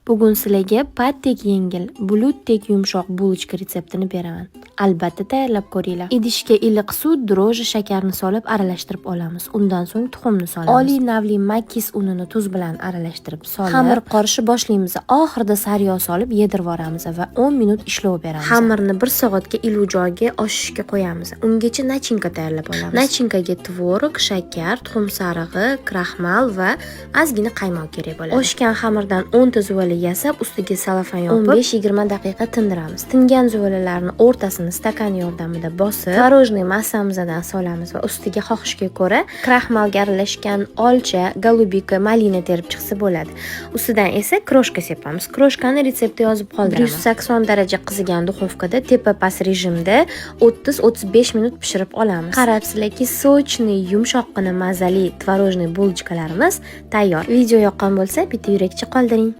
Bugun sizlarga patdek yengil, bulutdek yumshoq булочка retseptini beraman. Albatta tayyorlab ko'ringlar. Idishga iliq sut, дрожжи, shakarni solib aralashtirib olamiz. Undan so'ng tuxumni solamiz. Oliy navli makis unini tuz bilan aralashtirib solib, xamir qorishni boshlaymiz. Oxirida sariyog' solib yedirib yuboramiz va 10 minut ishlov beramiz. Xamirni 1 soatga iliq joyga oshishga qo'yamiz. Ungacha начинка tayyorlab olamiz. Начинка ga tvorog, shakar, tuxum sarig'i, kraxmal va ozgina qaymoq kerak bo'ladi. Oshgan xamirdan 10 ta zuvali yasab, ustiga salofan yopib, 15-20 daqiqa tindiramiz. Tingan zuvalalarni o'rtasini stakan yordamida bosib, творожный massamizdan solamiz va ustiga xohishga ko'ra kraxmalga aralashgan olcha, голубика, malina terib chiqsa bo'ladi. Ustidan esa крошка sepamiz. Крошка ni retseptda yozib qoldiraman. 180 daraja qizigan duxovkada tepa past rejimda 30-35 minut pishirib olamiz. Qarabsizlarki, сочный, yumshoqqina, mazali творожный булочка larimiz tayyor. Video yoqqan bo'lsa, bitta yurakcha qoldiring.